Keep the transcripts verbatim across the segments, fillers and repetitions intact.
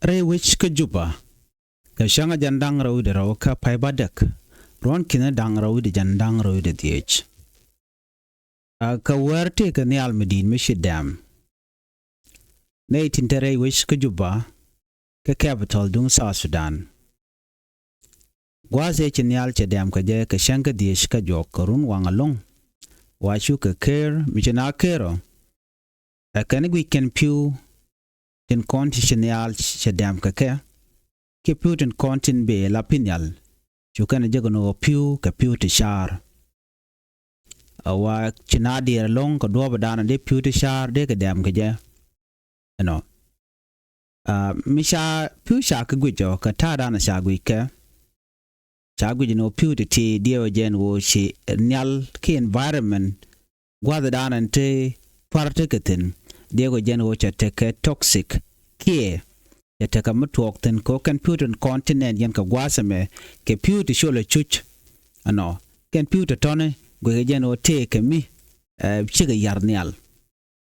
Rɛy wec kä Juba kɛ cäŋ a jɛn da̱ŋ rɛw wi̱cdɛ rɛw kä pay bädäk, ruɔ̱n ki̱n da̱ŋ rɛw wi̱cdɛ jɛn da̱ŋ rɛw wi̱cdɛ dhiec. A kɛ wäär tëëkɛ nhial mi di̱i̱t mi ci dɛm. Nɛy tin te rɛy wec kä Juba, kä capital duŋ South Sudan. Gua̱a̱th ëë ci nhial cɛ dɛm kɛ jɛ kɛ cäŋ kä dhiec kä juɔk kɛ run waŋ ɛlɔ̱ŋ. Wa cukɛ ker mi ci na ker ɔ, ɛ kɛn guic kɛn pi̱w tin kɔn ti ci nhial cɛ dɛm kɛ kɛ, kiɛ pi̱w tin kɔn tin bëë la pi̱ nhial. Cu kɛn jek ni ɣöö pi̱w kɛ pi̱w ti ca̱a̱r. A wa ci na diɛɛr ɛlɔ̱ŋ kɛ duɔ̱ɔ̱p ɛ da̱a̱n dee pi̱w ti ca̱a̱r dee kɛ dɛm kɛ jɛ. Ɛnɔ. A mi ca pi̱w ca kɛ guic ɔ kɛ ta̱a̱ da̱a̱n ca guic kɛ, ca guic ni ɣöö pi̱w ti ti diɛw ɛ jɛn ɣöö ci nhial ki environment gua̱th da̱a̱n ɛn te tuar tekɛ thi̱n. Diɛw ɛ jɛn ɣöö cɛ tekɛ toxic kiɛ cɛ tekɛ mi tuɔɔk thi̱n kɛ ɣöö kɛn pi̱w tin kɔn ti nɛn yɛn kɛ gua̱a̱th ɛmɛ kɛ pi̱w ti col ɛ cuc. Ɛnɔ kɛn pi̱w ti tɔ̱ni guic ɛ jɛn ɣöö tëëkɛ mi, ɛ, cikɛ ya̱r nhial.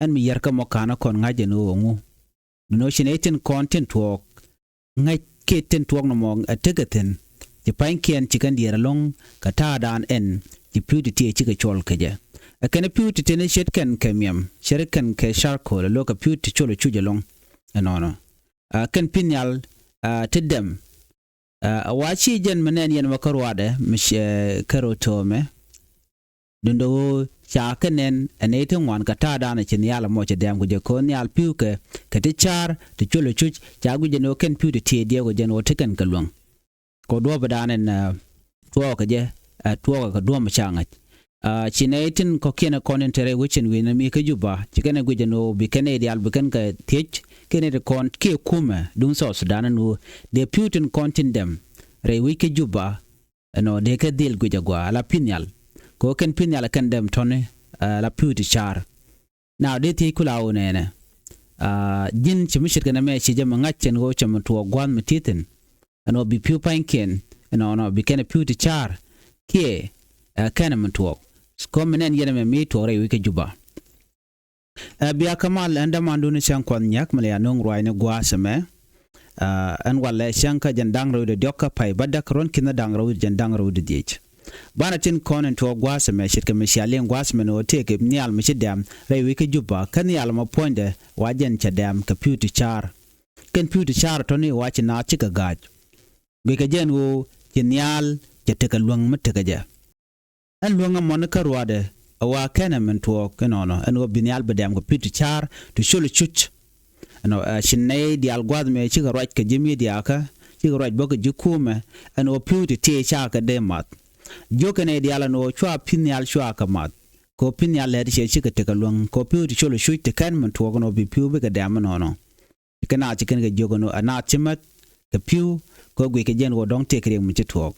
Ɛn mi yär kä mɔ ka̱n ɛ kɔn ŋa̱c ɛn ɣöö ɛŋu. Ni nɔ ci nɛy tin kɔn tin tuɔɔk ŋäc kiɛ tin tuɔɔk nɔmɔ ɛ tekɛ thi̱n. Ci pa̱nykiɛn ci kɛn diɛɛr ɛlɔ̱ŋ kɛ ta̱a̱dan ɛn ci pi̱w ti ti ɛ cikɛ cɔl kɛ jɛ. Ɛ kɛn pi̱w ti ti ni ce̱tkɛn kɛ miɛm, ce̱tkɛn kɛ charcoal, ɛ lo̱kɛ pi̱w ti col ɛ cuc ɛlɔ̱ŋ. Ɛnɔnɔ. A kɛn pi̱ nhial, a, ti dɛm. A wa ci jɛn mi nɛn yɛn mɛ kä ruaadɛ mi cɛ kä rɔ to̱o̱mɛ. Duundɛ ɣöö ca kɛ nɛn ɛ nɛy ti ŋuan kɛ ta̱a̱dan ɛ ci nhial ɛmɔ cɛ dɛm kɛ jɛ kɛ ɣöö nhial pi̱w kɛ kɛ ti ca̱a̱r ti col ɛ cuc ca guic jɛn ɣöö kɛn pi̱w ti tiee diɛw kɛ jɛn ɣöö ti kɛn kɛ luäŋ. Kɛ ɣöö duɔ̱ɔ̱p ɛ da̱a̱n ɛn, a, tuɔɔkɛ jɛ, a, tuɔɔkɛ kɛ duɔ̱ɔ̱m ca ŋa̱c. A ci nɛy tin kɔ̱kiɛn ɛ kɔn in te rɛy wecin wi̱n ɛ mi kä Juba ci kɛn ɛ guic jɛn ɣöö bi kɛn nɛy diaal bi kɛn kɛ thiec kɛn nɛy ti kɔn kiɛ kumɛ duŋ South Sudan ɛn ɣöö dee pi̱w tin kɔn tin dɛm rɛy wec kä Juba. Ɛnɔ dee kɛ dhil guic agua ala pi̱ nhial. Kɛ ɣöö kɛn pi̱ nhial kɛn dɛm tɔ̱ni, ɛ, ala pi̱w ti ca̱a̱r. Now dee thiec kula ɣöö nɛnɛ, a, ji̱n ci mi ce̱tkɛ nɛmɛ ci jɛ mi ŋa̱c cɛn ɣöö cɛ mi tuɔɔk gua̱a̱th mi ti thi̱n. Ɛnɔ bi pi̱w pa̱nykiɛn ɛnɔnɔ bi kɛn ɛ pi̱w ti ca̱a̱r kiɛ, ɛ, kɛn ɛ mi tuɔɔk. Kɔm mi nɛn yɛn ɛmɛ mi tuɔɔk rɛy wec kä Juba. Ɛ bia kä mal ɛn dämandun cäŋ kuɔth nyiak mi lɛ ya no̱o̱ŋ ruaacni gua̱a̱th ɛmɛ. Ɛ ɛn walɛ cäŋ kä jɛn da̱ŋ rɛw wi̱cdɛ diɔ̱k kä pay bädäk ruɔ̱n ki̱n da̱ŋ rɛw wi̱cdɛ jɛn da̱ŋ rɛw wi̱cdɛ dhiec. Banɛ tin kɔn in tuɔɔk gua̱a̱th ɛmɛ ce̱tkɛ mi cia liŋ gua̱a̱th ɛmɛ ni ɣöö tëëkɛ nhial mi ci dɛm rɛy wec kä Juba kä nhial mɔ puɔ̱nydɛ wa jɛn cɛ dɛm kɛ pi̱w ti ca̱a̱r. Kɛn pi̱w ti ca̱a̱r tɔ̱ni wa ci naath cikɛ ga̱a̱c. Guickɛ jɛn ɣöö ci nhial cɛ tekɛ luäŋ mi tekɛ jɛ. Ɛn luäŋ ɛmɔni kä ruaadɛ ɛ wa kɛnɛ min tuɔɔk inɔnɔ ɛn ɣöö bi nhial bi dɛm kɛ pi̱w ti ca̱a̱r ti col cuc. Ɛnɔ, ɛ, ci nɛy diaal gua̱th mɛ cikɛ ruac kɛ ji̱ midiakä cikɛ ruac bä kɛ ji̱ kumɛ ɛn ɣöö pi̱w ti tiee cakɛ dee math. Jiökɛ nɛy diaal ɛn ɣöö cua pi̱ nhial cua kɛ math. Kɛ ɣöö pi̱ nhial lɛt cɛ cikɛ tekɛ luäŋ kɛ ɣöö pi̱w ti col cuc ti kɛn min tuɔɔk ɛn ɣöö bi pi̱w bikɛ dɛm inɔnɔ. Kɛ naath ci kɛn kɛ jiök ɛn ɣöö ɛ naath ci mät kɛ pi̱w kɛ ɣöö guickɛ jɛn ɣöö dɔ̱ŋ tëëk riɛk mi ci tuɔɔk.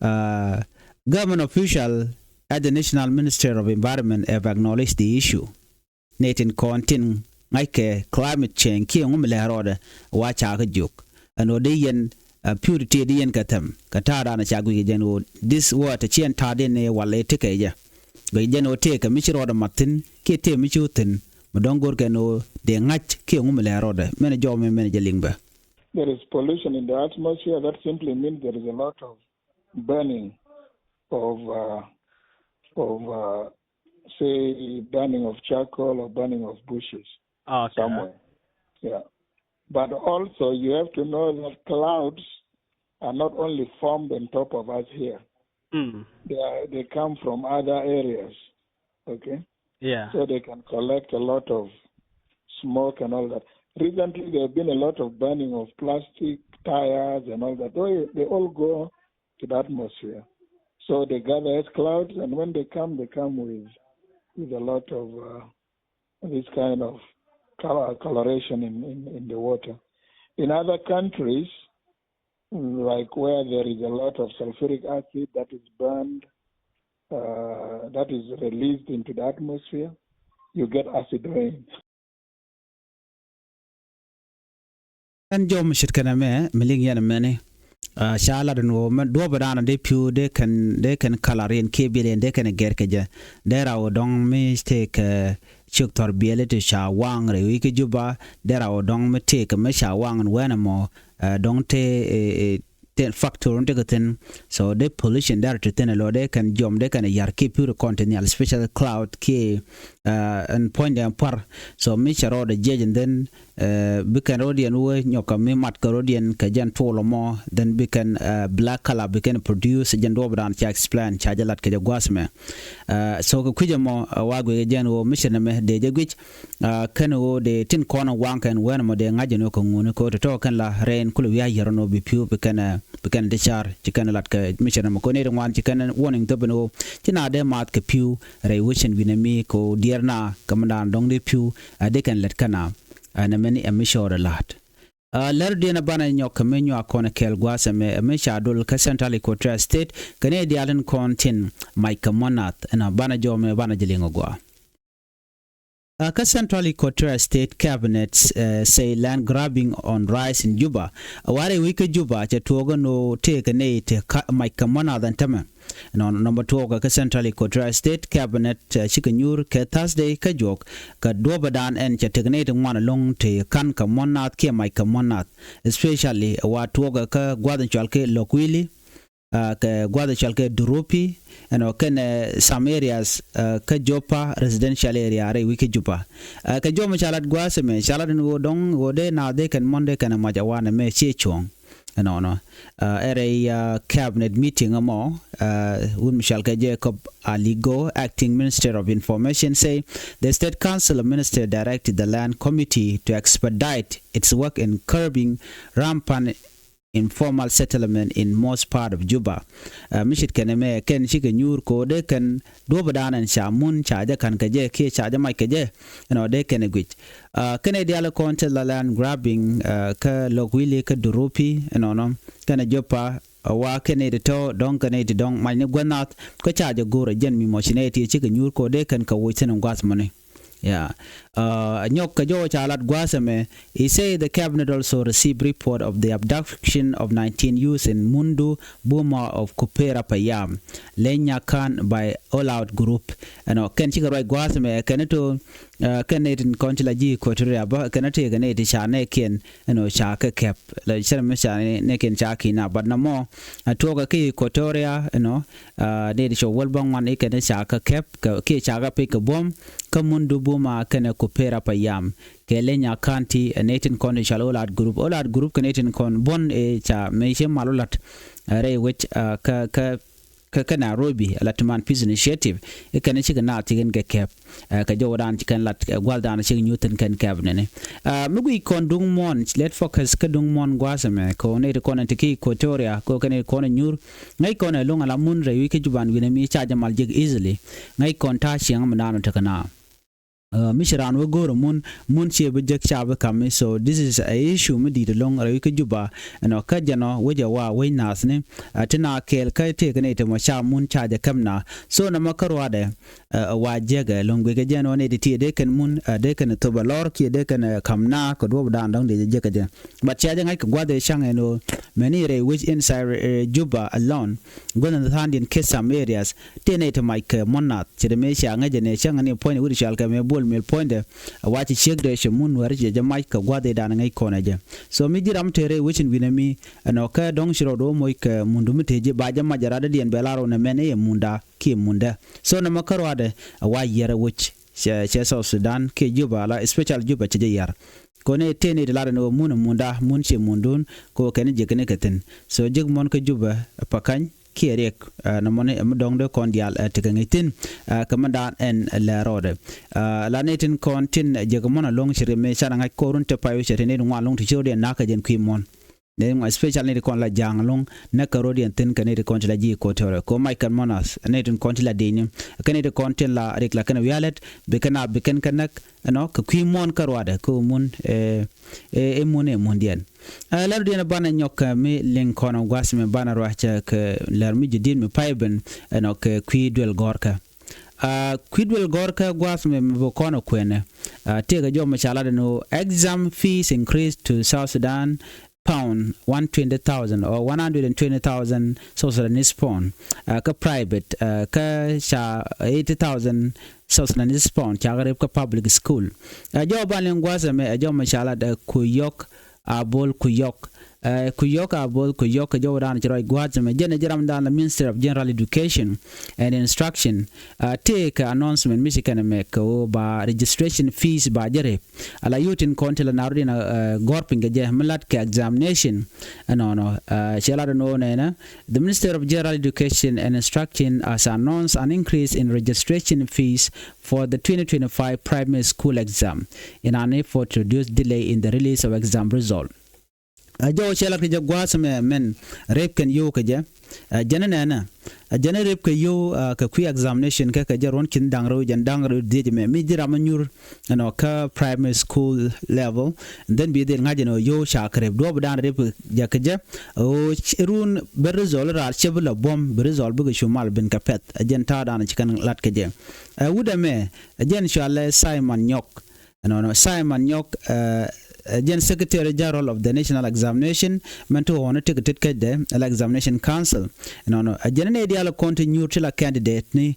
Ɛ, government official at the National Ministry of Environment have acknowledged the issue. Nɛy tin kɔn tin ŋa̱ckɛ climate change kiɛ ŋu mi lɛ rɔɔdɛ wa ca kä jiök. Ɛn ɣöö dee yɛn, ɛ, pi̱w ti tiee dee yɛn kɛ thɛm kɛ ta̱a̱dan ca guickɛ jɛn ɣöö this water ciɛn ta̱a̱diɛn ni walɛ tekɛ jɛ. Guickɛ jɛn ɣöö tëëkɛ mi ci rɔɔdɛ mat thi̱n kiɛ tëëk mi ci wä thi̱n. Mi dɔ̱ŋ go̱rkɛ ɛn ɣöö dee ŋa̱c kiɛ ŋu mi lɛ rɔɔdɛ mɛn jɔw mɛ mɛn jɛ liŋ bɛ. There is pollution in the atmosphere. That simply means there is a lot of burning of, uh, of, uh, say, burning of charcoal or burning of bushes. Okay. Somewhere. Yeah. But also, you have to know that clouds are not only formed on top of us here. Mm. They are, they come from other areas. Okay? Yeah. So they can collect a lot of smoke and all that. Recently, there have been a lot of burning of plastic tires and all that. They, they all go to the atmosphere. So they gather as clouds, and when they come, they come with, with a lot of, uh, this kind of color, coloration in, in, in the water. In other countries, like where there is a lot of sulfuric acid that is burned, uh, that is released into the atmosphere, you get acid rain. Ɛn jɔw mi ce̱tkɛ nɛmɛ mi liŋ yɛn ɛmɛni. Ca lat ɛn ɣöö mɛ duɔ̱ɔ̱p ɛ da̱a̱n dee pi̱w dee kɛn dee kɛn kalar yɛn kiɛ biɛl yɛn dee kɛn gɛr kɛ jɛ. Dee raw dɔ̱ŋ mi tëëkɛ ciök thɔr biɛli ti ca waŋ rɛy wi̱i̱ kä Juba. Dee raw dɔ̱ŋ mi tëëkɛ mi ca waŋ ɛn wɛn ɛmɔ dɔ̱ŋ tëë tëë factor ni tekɛ thi̱n. So dee pollution dee rɔ ti thi̱n ɛ lɔ dee kɛn jiɔm dee kɛn yar kiɛ pi̱w ri kɔn ti nhial, especially cloud kiɛ ɛn puɔ̱nydɛ ɛn pua̱r. So mi cɛ rɔɔdɛ jiɛc ɛn dhen bi kɛn rɔɔdiɛn wee nyɔk kɛ mi mat kɛ rɔɔdiɛn kɛ jɛn tuɔl ɛmɔ, dhen bi kɛn black color bi kɛn produce jɛn duɔɔp dan ca explain ca jɛ lat kɛ jɛ gua̱a̱th mɛ. So kɛ kui̱c ɛmɔ wa guic kɛ jɛn wee mi cɛ nɛmɛ dee jɛ guic kɛn ɣöö dee tin kɔn waŋ kɛn wɛn mɔ dee ŋa̱c ɛn ɣöö kɛ ŋuni kɛ ɣöö tɔ̱tɔ̱ kɛn la rɛɛn kulɛ wi̱i̱ a yiɛr ɛn ɣöö bi pi̱w bi kɛn bi kɛn di car ci kɛn lat kɛ mi cɛ nɛmɛ kɛ ɣöö nɛy ti ŋuan ci kɛn warning dhöp ɛn ɣöö ci na dee maath kɛ pi̱w rɛy wecin wi̱nɛ mi kɛ ɣöö diɛɛr na kɛ mi daan dɔ̱ŋ dee pi̱w a dee kɛn lät kɛn a ɛn ɛmɛni ɛ mi cɔɔr ɛ la̱a̱t. Lär diɛn ɛ banɛ nyɔk kɛ mi nyuak kɔn ɛ kɛɛl gua̱a̱th ɛmɛ ɛ mi ca dol kä Central Equatoria State kɛ ni diaal in kɔn tin mac kɛ mɔnath ɛn ɛ banɛ jɔmɛ banɛ jɛ liŋ ɛ gua̱a̱. Kä Central Equatoria State Cabinet say land grabbing on rise in Juba. Warɛ wi̱c kä Juba cɛ tuɔɔk ɛn ɣöö tëëkɛ nɛy ti mac kɛ mɔnath ɛn tämɛ. Nɔn nɔmɔ tuɔɔk kä Central Equatoria State Cabinet cikɛ nyuur kɛ Thursday kä juɔk kɛ duɔ̱pɛ dan ɛn cɛ tëëkɛ nɛy ti ŋuan ɛlɔ̱ŋ ti ka̱n kɛ mɔnath kiɛ mac kɛ mɔnath, especially wa tuɔɔk kä gua̱th in cual kɛ Lokwili kɛ gua̱th cɔal kɛ Durupi ɛnɔ kɛnɛ some areas kä Jopa residential area rɛy wi̱c kä Juba. Kɛ jɔmɛ ca lat gua̱a̱th ɛmɛ ca lat ɛn ɣöö dɔ̱ŋ ɣöö dee naath dee kɛn mɔn dee kɛn ɛ mac a wanɛ mɛ ciɛ cuɔ̱ŋ. Ɛnɔnɔ ɛ rɛy cabinet meeting ɛmɔ wut mi cɔal kɛ Jacob Aligo, acting minister of information, say the state council of minister directed the land committee to expedite its work in curbing rampant informal settlement in most part of Juba. Mi ce̱tkɛ nɛmɛ kɛn cikɛ nyuur kɛ ɣöö dee kɛn duɔ̱ɔ̱p ɛ da̱a̱n ɛn ca mun ca jɛ ka̱n kɛ jɛ kiɛ ca jɛ mac kɛ jɛ ɛnɔ dee kɛn ɛ guic. Kɛn ɛ diaal kɔn ti la land grabbing kä Lokwili kä Durupi ɛnɔnɔ kɛn ɛ Jopa wa kɛn ɛ ti tɔ̱ dɔ̱ŋ kɛn ɛ ti dɔ̱ŋ mac ni gua̱n nath kä ca jɛ go̱o̱r ɛ jɛn mi mɔc ni ɛ ti cikɛ nyuur kɛ ɣöö dee kɛn kɛ woc thi̱n ɛn gua̱a̱th mɔni. Yeah. Nyɔk kɛ jɔwä ca lat gua̱a̱th ɛmɛ. He say the cabinet also receive report of the abduction of nineteen youths in Mundu Buma of Kupera Payam, Lenyakan by All Out Group. Ɛnɔ kɛn cikɛ ruac gua̱a̱th ɛmɛ kɛn ito kɛn nɛy tin kɔn ci la ji̱ Equatoria bä kɛn ito kɛn nɛy ti ca nɛɛkiɛn ɛnɔ ca kɛ kɛp la cɛr mi ca nɛɛkiɛn ca ki̱na but namɔ tuɔɔkɛ ki Equatoria ɛnɔ nɛy ti cɔ wäl bä ŋuan ikɛn ca kɛ kɛp kiɛ ca kɛ pec kɛ buɔ̱m. Kä Mundu Buma kɛnɛ Kupera Payam kɛ Lenya County ɛ nɛy tin kɔn i̱ cɔal All Out Group. All Out Group kɛ nɛy tin kɔn buɔ̱n ɛ ca mëë cɛ mal ɔ lat rɛy wec kä kä kä kä Nairobi ala ti man Peace Initiative. I̱ kɛn cikɛ naath cikɛn kɛ kɛp kɛ jɔwdan cikɛn lat gua̱ldan cikɛ nyuth thi̱n kɛn kɛp nɛni. Mi guic kɔn duŋ muɔ̱ɔ̱n let focus kä duŋ muɔ̱ɔ̱n gua̱a̱th ɛmɛ kɛ ɣöö nɛy ti kɔn ɛ ti ki Equatoria kɛ ɣöö kɛn nɛy ti kɔn ɛ nyuur. Ŋäc kɔn ɛ lo̱ŋ ala mun rɛy wi̱c kä Juban wi̱nɛ mi ca jɛ mal jek easily. Ŋäc kɔn ta̱a̱ ciɛŋä mi naan ɔ tekɛ na mi ci raan wä go̱o̱r mun mun ciɛ bi jek ca bi ka̱m mi. So this is a issue mi di̱i̱t ɛlɔ̱ŋ rɛy wi̱c kä Juba. Ɛnɔ kä jɛn ɔ wec ɛ wa wec naath ni ti na kɛɛl kä tëëk ni ti mɔ ca mun ca jɛ käm na. So nɔmɔ kä ruaadɛ ɛ wa jiäkɛ lo̱ŋ guic kɛ jɛn ɔ ni ti ti dee kɛn mun dee kɛn thop ɛ lɔr kiɛ dee kɛn ka̱m na kɛ duɔ̱p dan dɔ̱ŋ dee jɛ jiäkɛ jɛ. But cia jɛ ŋa̱c kɛ gua̱th ɛ ca̱ŋ ɛn ɣöö mɛni rɛy wec inside Juba alone. Gua̱th ɛn tha̱a̱ŋdiɛn kiɛ some areas tëë nɛy ti mac kɛ muɔ̱n nath ce̱t mëë cia ŋäc ɛn ɛ cäŋ ɛn i̱ puɔ̱nydɛ wi̱cdɛ cɔal kɛ mëë buɔl mil puɔ̱nydɛ. Ɛ wa ci ciekdɛ cɛ mun wäär ciɛ jɛ mac kɛ gua̱th ëëdan ŋäc kɔn ɛ jɛ. So mi ji̱ ram tëë rɛy wecin wi̱nɛ mi ɛnɔ kä dɔ̱ŋ ci rɔɔd wä moc kɛ mundu mi tëë ji̱ ba jɛ mac ɛ radädiɛn bɛ lar wä nɛ mɛn ɛ yɛ munda kiɛ mundä. So nɔmɔ kä ruaadɛ ɛ wa yiɛrɛ wec cɛ cɛ South Sudan kiɛ Juba la special Juba cɛ jɛ yiar. Kɔn ɛ tëë ni ti lar ɛn ɣöö mun ɛ munda mun ciɛ mundun kɛ ɣöö kɛn jiäkni kɛ thi̱n. So jiäk muɔ̱n kä Juba ɛ Pakany kiɛ Riɛk. Nɔmɔni ɛmɛ dɔ̱ŋ dee kɔn diaal ɛ tekɛ ŋäc thi̱n. Kɛ mɛn daan ɛn lɛ rɔɔdɛ la ni tin kɔn tin jiäk muɔ̱n alo̱ŋ ci ri mi canɛ ŋa̱c ko̱run te pay wi̱cɛ ti ni ti ŋuan lo̱ŋ ti ci rɔɔdiɛn na̱k kɛ jɛn kui̱ muɔ̱n. Ni ŋuan special ni ti kɔn la ja̱a̱ŋ lo̱ŋ näk kɛ rɔɔdiɛn thi̱n kɛ ni ti kɔn ti la ji̱ Equatoria kɛ ɣöö mac kɛn mɔnath ni tin kɔn ti la di̱i̱ni. Kɛ ni ti kɔn tin la Riɛk la kɛn wialet bi kɛn a bi kɛn kɛ näk. Ɛnɔ kɛ kui̱ muɔ̱ɔ̱n kä ruaadɛ kä ɣöö mun ɛ ɛ mun ɛ mundiɛn. Ɛ lɛr diɛn banɛ nyɔk kɛ mi liŋ kɔn ɔ gua̱th mi banɛ ruacɛ kɛ lɛr mi ji̱ di̱t mi pay ben. Ɛnɔ kɛ kui̱ duel gɔ̱rkä kui̱ duel gɔ̱rkä gua̱th mi mi bi kɔn ɔ kuenɛ. Tëëkɛ jɔm mi ca lat ɛn ɣöö exam fees increase to South Sudan pound one twenty thousand or one hundred and twenty thousand South Sudanese pound, kä private, kä ca eighty thousand South Sudanese pound ca kɛ rep kä public school. Ɛ jɔw ban liŋ gua̱a̱th ɛmɛ ɛ jɔw mɛ ca lat ɛ Kuyok Abol Kuyok. Ɛ Kuyok Abol Kuyok ɛ jɔw dan ci rɔy gua̱a̱th ɛmɛ jɛn ɛ ji̱ ram dan la Minister of General Education and Instruction. Tëëkɛ announcement mi ci kɛn ɛmɛ kɛ ɣöö ba registration fees ba jɛ rep. Ala yio̱w tin kɔn ti la nar rot in a gɔ̱r piny kɛ jɛ mi lat kɛ examination. Ɛnɔnɔ, cɛ lat ɛn ɣöö nɛnɛ, the Minister of General Education and Instruction has announced an increase in registration fees for the twenty twenty-five primary school exam in an effort to reduce delay in the release of exam result. Ɛ jɔw cɛ lat kɛ jɛ gua̱a̱th mɛ mɛn rep kɛn yio̱w kɛ jɛ. Ɛ jɛn nɛnɛ, ɛ jɛn rep kɛ yio̱w kɛ kui̱ examination kɛ kɛ jɛ ruɔ̱n ki̱n da̱ŋ rɛw jɛn da̱ŋ rɛw dhiec mɛ mi ji̱ ram mi nyuur ɛnɔ kä primary school level. And then bi dhil ŋa̱c ɛnɔ yio̱w ca kɛ rep duɔ̱ɔ̱p dan rep jɛ kɛ jɛ. Ɣöö run ben result raar cɛ bi la buɔ̱m bi result bikɛ cu mal ben kɛ pɛth. Ɛ jɛn ta̱a̱ dan ci kɛn lat kɛ jɛ. Ɛ wut ɛmɛ ɛ jɛn cualɛ Simon Nyok. Ɛnɔnɔ Simon Nyok ɛ jɛn Secretary General of the National Examination mɛn ti ɣɔ̱ɔ̱n ti kɛ tet kecdɛ ala Examination Council. Ɛnɔnɔ ɛ jɛn ni diaal kɔn ti nyuur ti la candidate ni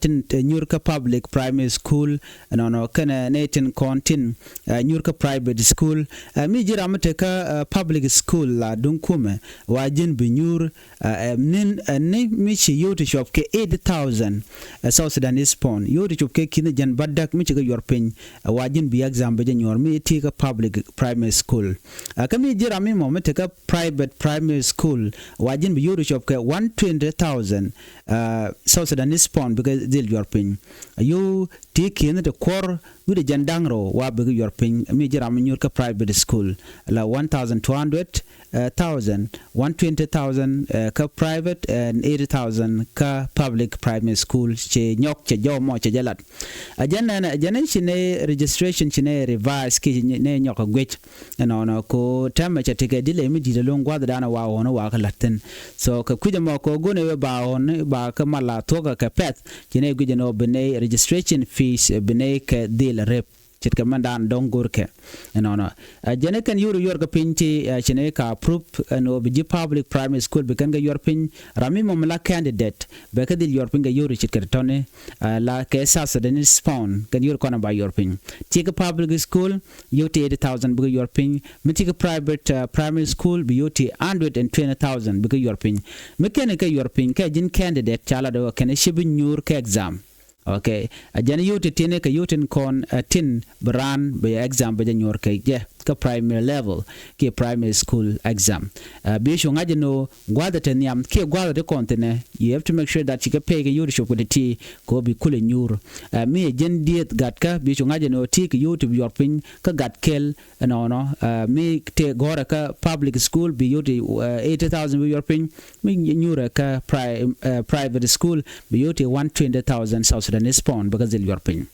tin nyuur kä public primary school. Ɛnɔnɔ kɛnɛ ni tin kɔn tin nyuur kä private school. Ɛ mi ji̱ ram mi te kä public school la duŋ kumɛ wa ji̱n bi nyuur. Ɛ ni mi ci yio̱w ti cuɔp kɛ eighty thousand South Sudanese pound yio̱w ti cuɔp kɛ ki̱n jɛn bädäk mi ci kɛ yuɔr piny. Ɛ wa ji̱n bi exam bɛ jɛ nyuɔr mi ti kä public primary school. Ɛ kä mi ji̱ ram mi mɔ mi te kä private primary school wa ji̱n bi yio̱w ti cuɔp kɛ one twenty thousand South Sudanese pound bikɛ dhil yuɔr piny. Ɛ yio̱w ti ki̱n ti kuɔr wi̱cdɛ jɛn da̱ŋ rɛw wa bikɛ yuɔr piny mi ji̱ ram mi nyuur kä private school la one thousand two hundred thousand, one twenty thousand kä private and eighty thousand kä public primary school. Cɛ nyɔk cɛ jɔw mɔ cɛ jɛ lat. Ɛ jɛn nɛnɛ ɛ jɛn ci nɛ registration ci nɛ revise ki nɛ nyɔk ɛ guic. Ɛnɔnɔ ko tɛmɛ cɛ tekɛ dilɛ mi di̱t ɛlɔ̱ŋ gua̱th dan wa ɣɔ̱n wa kä la̱t thi̱n. So kɛ kui̱c ɛmɔ ko go̱n ɛ wee ba ɣɔ̱n ba kä mal la thuɔ̱kä kɛ pɛth ci nɛ guic ɛnɔ bi nɛ registration fees bi nɛ kɛ dhil rep. Ce̱tkɛ mɛn dan dɔ̱ŋ go̱rkɛ. Ɛnɔnɔ ɛ jɛn kɛn yio̱w ti yuɔr kɛ piny ti ci nɛ ka approve ɛn ɣöö bi ji̱ public primary school bi kɛn kɛ yuɔr piny. Ram mi mɔ mi la candidate bɛ kɛ dhil yuɔr piny kɛ yio̱w ti ce̱tkɛ ti tɔ̱ni la kɛ South Sudanese pound kɛn yio̱w ti kɔn ba yuɔr piny. Ti kɛ public school yio̱w ti eighty thousand bikɛ yuɔr piny. Mi ti kɛ private primary school bi yio̱w ti hundred and twenty thousand bikɛ yuɔr piny. Mi kɛn kɛ yuɔr piny kɛ ji̱n candidate ca lat ɣöö kɛn ci bi nyuur kɛ exam. Okay. Ɛ jɛn yio̱w ti tin kɛ yio̱w tin kɔn ɛ tin bi raan bi exam bɛ jɛ nyuɔr kɛ jɛ kä primary level kiɛ primary school exam. Ɛ bi cu ŋa̱c ɛn ɣöö gua̱a̱th ɛ te nhiam kiɛ gua̱a̱th ɛ te kɔn thi̱nɛ, you have to make sure that ci kɛ pay kɛ yio̱w ti cop kɛ ti ti kɛ ɣöö bi kulɛ nyuur. Ɛ mi ɛ jɛn dieth gatkä bi cu ŋa̱c ɛn ɣöö ti kɛ yio̱w ti bi yuɔr piny kä gat kɛl. Ɛnɔnɔ mi te gɔ̱rɛ kä public school bi yio̱w ti eighty thousand bi yuɔr piny. Mi nyuurɛ kä private school bi yio̱w ti one twenty thousand South Sudanese pound bikɛ dhil yuɔr piny.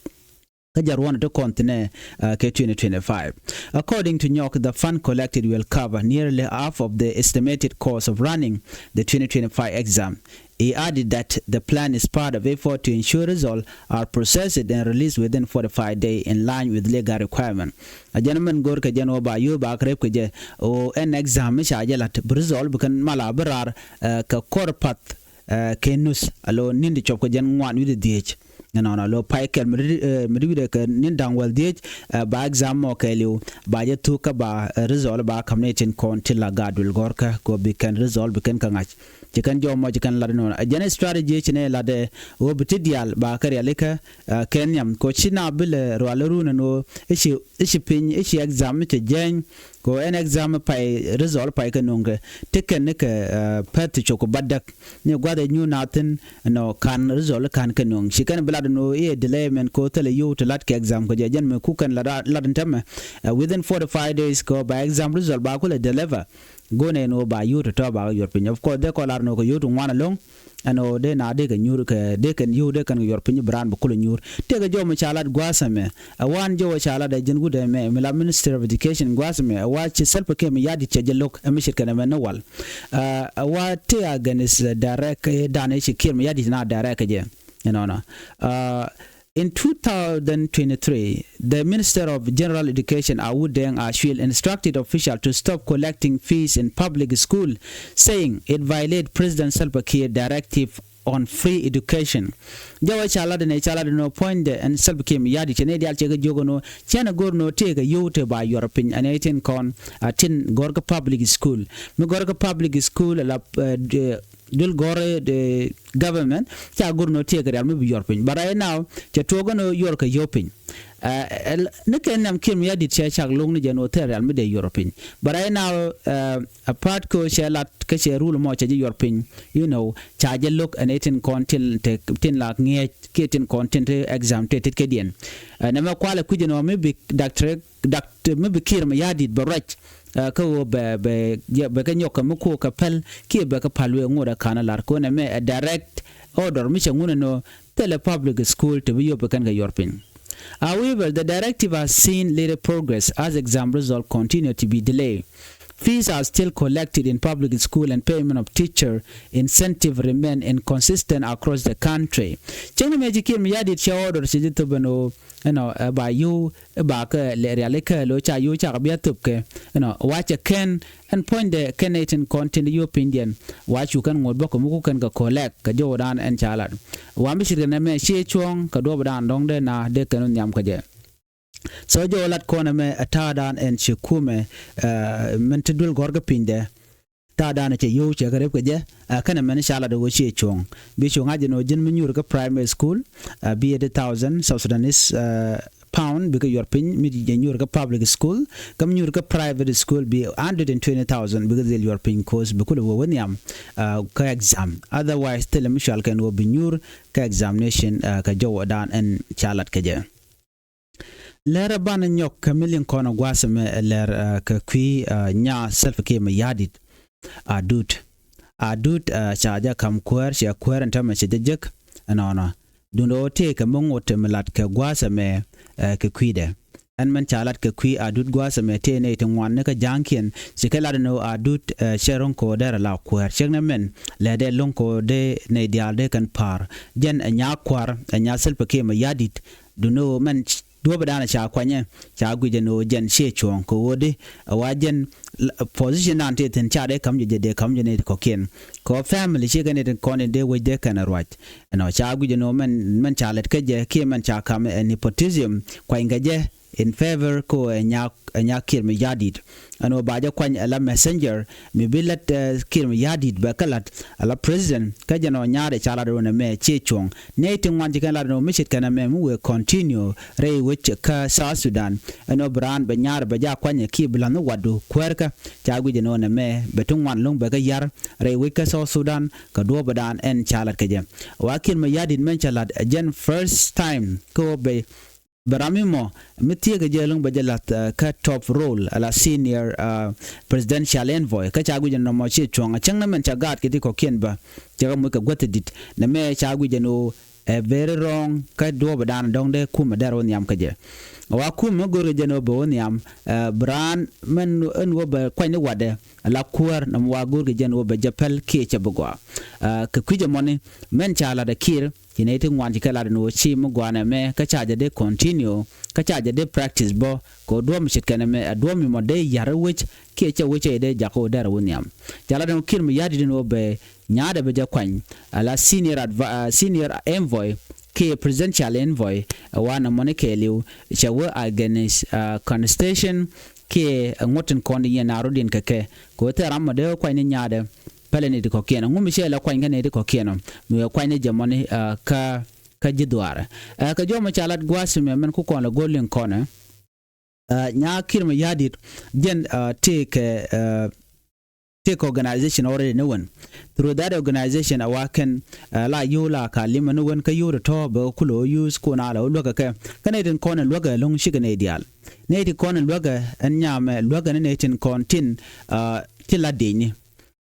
Kä jɛ ruɔ̱n ti kɔn thi̱nɛ kɛ twenty twenty-five. According to Nyok, the fund collected will cover nearly half of the estimated cost of running the twenty twenty-five exam. He added that the plan is part of effort to ensure results are processed and released within forty-five days in line with legal requirement. A jɛn mɛn go̱r kɛ jɛn wä ba yio̱w ba kɛ rep kɛ jɛ ɣöö ɛn exam mi ca jɛ la̱t bi result bi kɛn mal a bi raar kɛ kɔr path kɛ nuth a lo̱ ni̱n ti cop kɛ jɛn ŋuan wi̱cdɛ dhieec. Ɛnɔnɔ a lo̱ pay kɛl mi ri wi̱cdɛ kɛ ni̱n da̱ŋ wäl dhieec ba exam mɔ kɛɛliw ba jɛ thuk kä ba result ba ka̱m ni tin kɔn ti la gaat duël gɔ̱rkä kɛ ɣöö bi kɛn result bi kɛn kɛ ŋa̱c. Ci kɛn jɔw mɔ ci kɛn lat inɔnɔ. Ɛ jɛn strategy ci nɛ latdɛ ɣöö bi ti diaal ba kɛ rialikä kɛ nhiam kɛ ɣöö ci na bi lɛ rual run ɛn ɣöö i̱ ci piny i̱ ci exam i̱ cɛ jɛny. Kɛ ɣöö ɛn exam pay result pay kɛ nuŋkɛ ti kɛn ni kɛ pɛth ti cok kɛ batdäk. Ni gua̱th ɛ nyuur na thi̱n ɛnɔ ka̱n result ka̱n kɛ nuŋ ci kɛn bi lat ɛn ɣöö i̱ ɛ delay mɛn kɛ ɣöö thilɛ yio̱w ti lat kɛ exam kɛ jɛ jɛn mɛ kuk kɛn lat lat in tämɛ within forty-five days kɛ ɣöö ba exam result ba kulɛ deliver. Go̱o̱nɛ ɛn ɣöö ba yio̱w tɔ̱tɔ̱ ba kɛ yuɔr piny. Of course dee kɔ lar ɛn ɣöö kɛ yio̱w ti ŋuan ɛlɔ̱ŋ. Ɛn ɣöö dee na dee kɛ nyuur kɛ dee kɛn yio̱w dee kɛn kɛ yuɔr piny bi raan bi kulɛ nyuur. Tëëkɛ jɔw mi ca lat gua̱a̱th ɛmɛ ɛ wan jɔw ca lat ɛ ji̱n wut ɛmɛ mi la Ministry of Education gua̱a̱th ɛmɛ ɛ wa ci Salva Kiir Mayardit cɛ jɛ lo̱k ɛ mi ce̱tkɛ nɛmɛ ni wal. Ɛ wa tëë against direct dan ɛ ci Kiir Mayardit na direct kɛ jɛ. Ɛnɔnɔ. In two thousand twenty-three, the Minister of General Education, Awut Deng Acuil, instructed officials to stop collecting fees in public school, saying it violates President Salva Kiir directive on free education. Jɛ wä ca lat ni ca lat ni puɔ̱nydɛ ɛn Salva Kiir Mayardit cɛ ni diaal cɛ kɛ jiök ɛn ɣöö cɛn ɛ go̱r ni ɣöö tëëkɛ yio̱w te ba yuɔr piny ɛn ɛ tin kɔn a tin gɔ̱r kä public school. Mi gɔ̱r kä public school la duel gɔ̱r government ca go̱r ni ɣöö tëëkɛ rial mi bi yuɔr piny. But right now cɛ tuɔɔk ɛn ɣöö yuɔr kɛ yio̱w piny. Ni kɛ nhiam Kiir Mayardit cɛ cak lo̱ŋ ni jɛ ni ɣöö thil rial mi dee yuɔr piny. But right now a part kä cɛ lat kä cɛ rul mɔ cɛ ji̱ yuɔr piny, you know, ca jɛ lo̱k ɛn ɛ tin kɔn tin te tin la ŋiɛc kiɛ tin kɔn tin te exam te tit kɛ diɛn. Nɛ mɛ kualɛ kui̱c ɛn ɣöö mi bi daktari dak mi bi Kiir Mayardit bɛ ruac kä ɣöö bɛ bɛ bɛ kɛ nyɔk kɛ mi kuɔ kɛ päl kiɛ bɛ kɛ päl wee ŋot ɛ ka̱n ɛ lar kɛ ɣöö nɛ mɛ ɛ direct order mi cɛ ŋun ɛn ɣöö thilɛ public school te bi yop ɛ kɛn kɛ yuɔr piny. However, the directive has seen little progress as exam results continue to be delayed. Fees are still collected in public school and payment of teacher incentive remain inconsistent across the country. Cäŋ ni mëë ci Kiir Mayardit cɛ order cɛ ji̱ thop ɛn ɣöö ɛnɔ ɛ ba yio̱w ɛ ba kɛ lɛ riali kɛ lo̱ ca yio̱w cakɛ bia thop kɛ ɛnɔ wa cɛ kɛn ɛn puɔ̱nydɛ kɛn ɛ tin kɔn tin yio̱w pinydiɛn wa cu kɛn ŋot bä kɛ muk kɛn kɛ collect kɛ jɔwdan ɛn ca lat. Wa mi ce̱tkɛ nɛmɛ ciɛ cuɔ̱ɔ̱ŋ kɛ duɔ̱ɔ̱pdan dɔ̱ŋ dee na dee kɛn wä nhiam kä jɛ. So jɛ wä lat kɔn ɛmɛ ɛ ta̱a̱dan ɛn ci kumɛ min ti duel gɔ̱r kä pinydɛ. Ta̱a̱dan ɛ cɛ yio̱w cɛ kɛ rep kɛ jɛ ɛ kɛn ɛmɛn ca lat ɛ wä ciɛ cuɔ̱ɔ̱ŋ. Bi cuɔ̱ɔ̱ŋ a jɛ ni wä ji̱n mi nyuur kä primary school ɛ bi eighty thousand South Sudanese pound bikɛ yuɔr piny mi jɛ nyuur kä public school. Kä mi nyuur kä private school bi hundred and twenty thousand bikɛ dhil yuɔr piny course bi kulɛ wä wä nhiam kä exam. Otherwise thilɛ mi cual kɛn wä bi nyuur kä examination kä jɔwdan ɛn ca lat kɛ jɛ. Lɛr ɛ banɛ nyɔk kɛ mi liŋ kɔn ɛ gua̱a̱th ɛmɛ ɛ lɛr kɛ kui̱ nya Salva Kiir Mayardit. Adut Adut ca jɛ ka̱m kuäär cɛ kuäär ɛn täämɛ cɛ jɛ jek ɛnɔnɔ. Duundɛ ɣöö tëëkɛ mi ŋot mi lat kɛ gua̱a̱th ɛmɛ kɛ kui̱dɛ. Ɛn mɛn ca lat kɛ kui̱ Adut gua̱a̱th ɛmɛ tëë nɛy ti ŋuan ni kä ja̱a̱ŋkiɛn ci kɛ lat ɛn ɣöö Adut cɛ ro̱ŋ kɛ ɣöö dee rɛ la kuäär cäŋ ni mɛn lɛ dee lo̱ŋ kɛ ɣöö dee nɛy diaal dee kɛn pa̱a̱r. Jɛn ɛ nya kua̱r ɛ nya Salva Kiir Mayardit. Duundɛ ɣöö mɛn duɔ̱ɔ̱pdan ca kuanyɛ ca guic ɛn ɣöö jɛn ciɛ cuɔ̱ɔ̱ŋ kɛ ɣöö di ɛ wa jɛn position dan tëë thi̱n ca dee ka̱m jɛ jɛ dee ka̱m jɛ nɛy ti kɔ̱kiɛn. Kɛ ɣöö family ciɛ kɛ nɛy ti kɔn in dee wec dee kɛn ɛ ruac. Ɛnɔ ca guic ɛn ɣöö mɛn mɛn ca lɛt kä jɛ kiɛ mɛn ca ka̱m ɛ nepotism kuanykɛ jɛ in favor kä ɛ nya ɛ nya Kiir Mayardit. Ɛn ɣöö ba jɛ kuany ɛ la messenger mi bi lät Kiir Mayardit bɛ kä la̱t ɛ la president kä jɛn ɣöö nyaadɛ ca lat ɣöö nɛmɛ ciɛ cuɔ̱ŋ. Nɛy ti ŋuan ci kɛn lat ɣöö mi ce̱t kɛn ɛmɛ mi wëë continue rɛy wec kä South Sudan. Ɛn ɣöö bi raan bɛ nyaadɛ bɛ jɛ a kuanyɛ kiɛ bi la̱th ni watdu kuäärkä ca guic ɛn ɣöö nɛmɛ bɛ ti ŋuan lo̱ŋ bɛ kä ya̱r rɛy wec kä South Sudan kɛ duɔ̱ɔ̱pdan ɛn ca lat kɛ jɛ. Wa Kiir Mayardit mɛn ca la̱t ɛ jɛn first time kä ɣöö bɛ bɛ ram mi mɔ mi thieekä jɛ lo̱ŋ bɛ jɛ la̱th kä top role ala senior presidential envoy kä ca guic ɛn nɔmɔ ciɛ cuɔ̱ŋ a cäŋ ni mɛn ca gaat kɛ ti kɔ̱kiɛn bä. Cɛ kɛ moc kɛ guäth ti di̱t nɛmɛ ca guic ɛn ɣöö ɛ very wrong kä duɔ̱ɔ̱pdan dɔ̱ŋ dee kumɛ dee rɔ nhiam kä jɛ. Wa kumɛ mi go̱o̱rkɛ jɛ ɛn ɣöö bɛ wä nhiam bi raan mɛn ɛn ɣöö bɛ kuany ni watdɛ ala kuäär nɔmɔ wa go̱o̱rkɛ jɛ ɛn ɣöö bɛ jɛ päl kiɛ cɛ bi gɔaa. Kɛ kui̱c ɛmɔni mɛn ca lat ɛ Kiir ci nɛy ti ŋuan ci kɛ lat ɛn ɣöö ci mi gɔaa nɛmɛ kä ca jɛ dee continue kä ca jɛ dee practice bä kɛ ɣöö duɔ̱ɔ̱p mi ce̱tkɛ nɛmɛ ɛ duɔ̱ɔ̱p mi mɔ dee ya̱r wec kiɛ cɛ wec cɛ dee jakä ɣöö dee rɛ wä nhiam. Ca lat ɛn ɣöö Kiir Mayardit ɛn ɣöö bɛ nyaadɛ bɛ jɛ kuany ala senior advi- senior envoy kiɛ presidential envoy. Ɛ wa nɔmɔni kɛɛliw cɛ wä against constitution kiɛ ŋuɔ̱t tin kɔn di yɛn a rɔ̱diɛn kɛ kɛ kɛ ɣöö thil ram mɔ dee wä kuany ni nyaadɛ. Pälɛ ni ti kɔ̱kiɛn ŋu mi cɛ lɛ kuany kä ni ti kɔ̱kiɛn ɔ mi wee kuany ni jɛ mɔni kä kä ji̱ dhuaarɛ. Kɛ jɔmɔ ca lat gua̱a̱th mɛ mɛn ku kɔn lɛ go̱l liŋ kɔnɛ. Nya Kiir Mayardit jɛn tëëkɛ tëëkɛ organization already ni wän. Through that organization a wa kɛn la yio̱w la ka limɛ ni wän kä yio̱w tɔ̱ bɛ kulɛ wä use kun a la wä luäkä kɛ kä nɛy tin kɔn in luäkä lo̱ŋ cikɛ nɛy diaal. Nɛy tin kɔn in luäkä ɛn nyamɛ luäkä ni nɛy tin kɔn tin ti la diecni.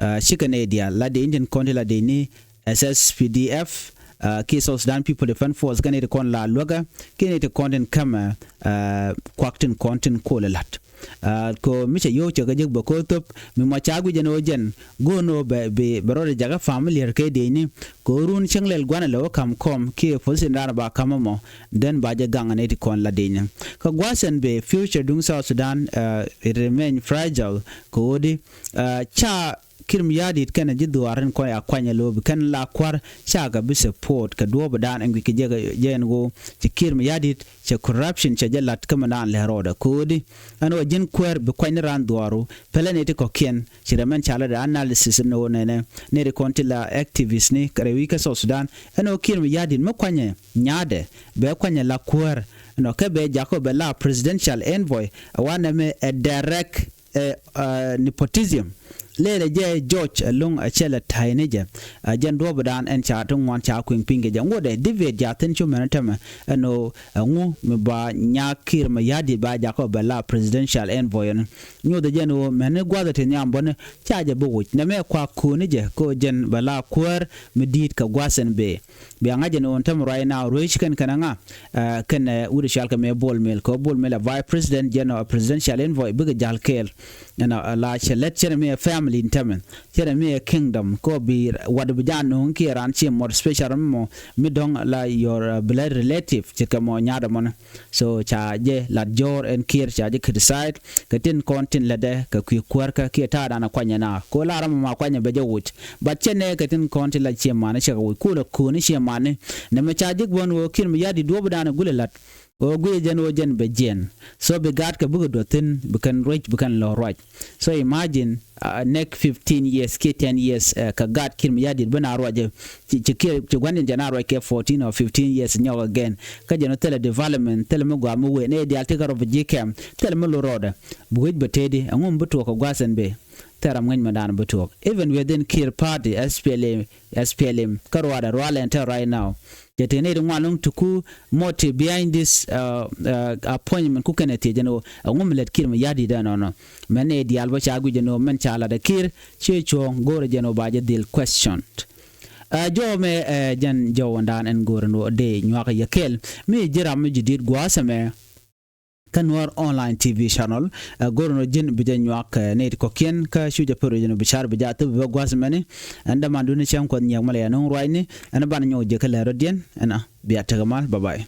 Cikɛ nɛy diaal la diecni tin kɔn ti la diecni S S P D F kiɛ South Sudan People Defense Force kɛn i̱ ti kɔn la luäkä kiɛ ni ti kɔn tin kämɛ kuak tin kɔn tin kol ilat. Ko mi cɛ yio̱w cɛ kɛ jek bɛ ko̱ thop mi mɔ ca guic ɛn ɣöö jɛn go̱o̱n ɣöö bɛ bi bɛ rɔɔdɛ jakä familiar kɛ diecni. Ko run cäŋ lɛl gua̱n lɛ wä ka̱m kɔm kiɛ position dan ba ka̱m ɛmɔ. Then ba jɛ gaŋ ni ti kɔn la diecni kä gua̱a̱th ɛn bɛ future duŋ South Sudan it remain fragile. Ko ɣöö di ca Kiir Mayardit kɛnɛ ji̱ dhuaar in kɔn ya kuany ɛ lo̱o̱ bi kɛn la kua̱r cakɛ bi support kɛ duɔ̱ɔ̱p dan ɛn guic kɛ jɛ ɛn ɣöö cɛ Kiir Mayardit cɛ corruption cɛ jɛ la̱t kä mɛ dan lɛ rɔɔdɛ ko̱o̱di. Ɛn ɣöö ji̱n kuäär bi kuany ni raan dhuaaru pɛlɛ ni ti kɔ̱kiɛn ci rɛmɛn ca lɛ dɛ analysis ni ɣöö nɛnɛ ni ri kɔn ti la activist ni kɛ rɛy wi̱i̱ kä South Sudan. Ɛn ɣöö Kiir Mayardit mi kuanyɛ nyaadɛ bɛ kuanyɛ la kuäär ɛn ɣöö kɛ bɛ jakä bɛ la presidential envoy ɛ wanɛ mɛ ɛ direct ɛ nepotism. Lɛɛlɛ jɛ George ɛlɔ̱ŋ ɛ cɛ lɛ ta̱y ni jɛ. Ɛ jɛn duɔ̱ɔ̱p dan ɛn ca ti ŋuan ca kui̱ŋ piny kɛ jɛ ŋuɔ̱tdɛ David Jathin cu mɛn tämɛ ɛn ɣöö ɛŋu mi ba nyaak Kiir Mayardit ba jakä bɛ la presidential envoy ɛn. Nyuɔ̱th ɛ jɛn ɣöö mɛn ni gua̱th ɛ ti nhiam bäni ca jɛ bi wuc nɛmɛ kua ko̱o̱ni jɛ kä ɣöö jɛn bɛ la kuäär mi di̱i̱t kɛ gua̱th ɛn bëë. Bia ŋa̱c ɛn ɣöö ɛn tämɛ right now ruec kɛn kɛn ɛ ŋa kɛn ɛ wut ɛ cual kɛ mëë Bol Mel kɛ ɣöö Bol Mel ɛ vice president jɛn ɔ presidential envoy bikɛ ja̱l kɛɛl. Ɛn ɔ la cɛ lät cɛn ɛ mi ɛ family in tämɛ cɛn ɛ mi ɛ kingdom kɛ ɣöö bi wat bi ja̱ nuŋ kiɛ raan ci mɔt special mɔ mi dɔ̱ŋ la your blood relative ce̱tkɛ mɔ nyaat ɛmɔni. So ca jɛ lat jɔ̱ɔ̱r ɛn Kiir ca jɛ criticize kɛ tin kɔn tin lätdɛ kɛ kui̱ kuäärkä kiɛ ta̱a̱dan ɛ kuany ɛn a ko la ram ma kuany ɛ bɛ jɛ wuc. But cɛ nɛ kɛ tin kɔn tin la ciɛ mani cɛ kɛ wuc kulɛ ko̱o̱ni ciɛ mani. Nɛmɛ ca jik bä ɛn ɣöö Kiir Mayardit duɔ̱ɔ̱pdan ɛ gulɛ la̱t ɣöö guiyɛ jɛn ɣöö jɛn bɛ jiɛn. So bi gaatkɛ bikɛ duɔth thi̱n bi kɛn ruec bi kɛn lɔ ruac. So imagine next fifteen years kiɛ ten years kɛ gaat Kiir Mayardit bi na ruacɛ. Ci Kiir ci gua̱n jɛn jɛn a ruac kɛ fourteen or fifteen years nyɔk again. Kä jɛn thilɛ development thilɛ mi gɔaa mi wee nɛ diaal ti kä refugee camp thilɛ mi lo rɔɔdɛ. Bi wec bɛ tëëdi ɛŋu mi bi tuɔɔk kɛ gua̱a̱th ɛn bëë. Thilɛ ram ŋäc mɛn dan bi tuɔɔk even within Kiir party SPLA SPLM kä ruaadɛ ruaal ɛn te right now. Cɛ tëë nɛy ti ŋuan lo̱ŋ ti ku motive behind this appointment ku kɛnɛ thiec jɛn ɣöö ɛŋu mi lät Kiir Mayardit ɛnɔnɔ. Mɛn nɛy diaal bä ca guic jɛn ɣöö mɛn ca lat ɛ Kiir ciɛ cuɔ̱ɔ̱ŋ go̱o̱rɛ jɛn ɣöö ba jɛ dhil question. Ɛ jɔw mɛ ɛ jɛn jɔw ɛn dan ɛn go̱o̱rɛ ni ɣöö dee nyuak yɛ kɛl mi ji̱ ram mi ji̱ di̱t gua̱a̱th ɛmɛ. Kä Nuɔr Online T V channel ɛ go̱r nɔ ji̱n bi jɛ nyuak ɛ nɛy ti kɔ̱kiɛn kä cu jɛ pär jɛ nɔ bi car bi jɛ a thop bi bä gua̱th mɛni. Ɛn dämandun ni cäŋ kuɔth nyiɛk mɛ lɛ yɛ nuŋ ruacni ɛn ban nyɔk jɛ kä lɛ rɔ̱diɛn ɛn a bia tekɛ mal. Bye bye.